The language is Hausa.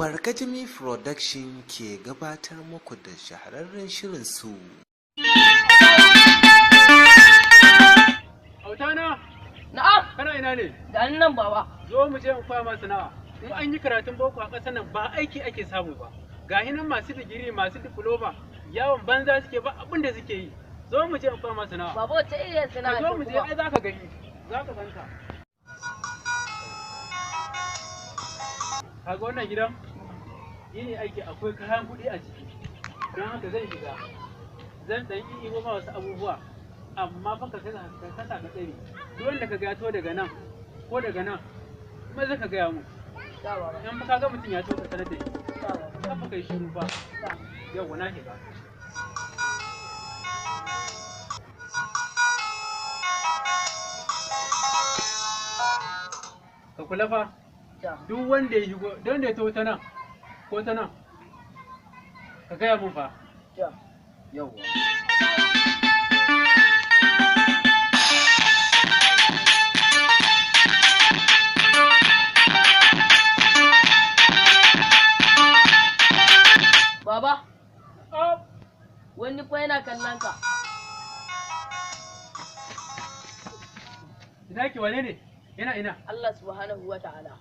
Wargajimi Production ke gabatar muku da shahararren shirin su. Autana, Na'am, kana ina ne? ga ni nan, baba. Zo mu je in koya ma sana'a. In an yi karatun boko a ƙasar nan, ba aiki ake samu ba. Ga nan masu digiri, masu diploma, yawon banza suke, ba abin da suke yi. Zo mu je in koya ma sana'a. Baba, wace irin Ka sana'a zo ce mu je kuma? Ai za ka gani. Za ka ganta. Ka ga wannan gidan? Yi ne aiki, akwai kayan kuɗi a ciki. Don haka zan shiga. Zan ɗan yi ma wasu abubuwa. Amma fa ka kasa ka tsare. Duk wanda ka ga ya taho daga nan ko daga nan, maza ka gaya mu. Ya baba. In fa ka ga mutum ya taho, ka sanar da shi. Ya baba. Kafa kai shiru fa. Ya. Yawwa, na shiga. Ka kula fa. Ya. Duk wanda ya shigo, duk wanda ya taho ta nan ko ta nan, ka gaya mun fa. Ya. Yawwa. Baba, Oh, wani fa yana kallon ka. Ina ki, wane ne? Ina ina. Allah subhanahu wa ta'ala.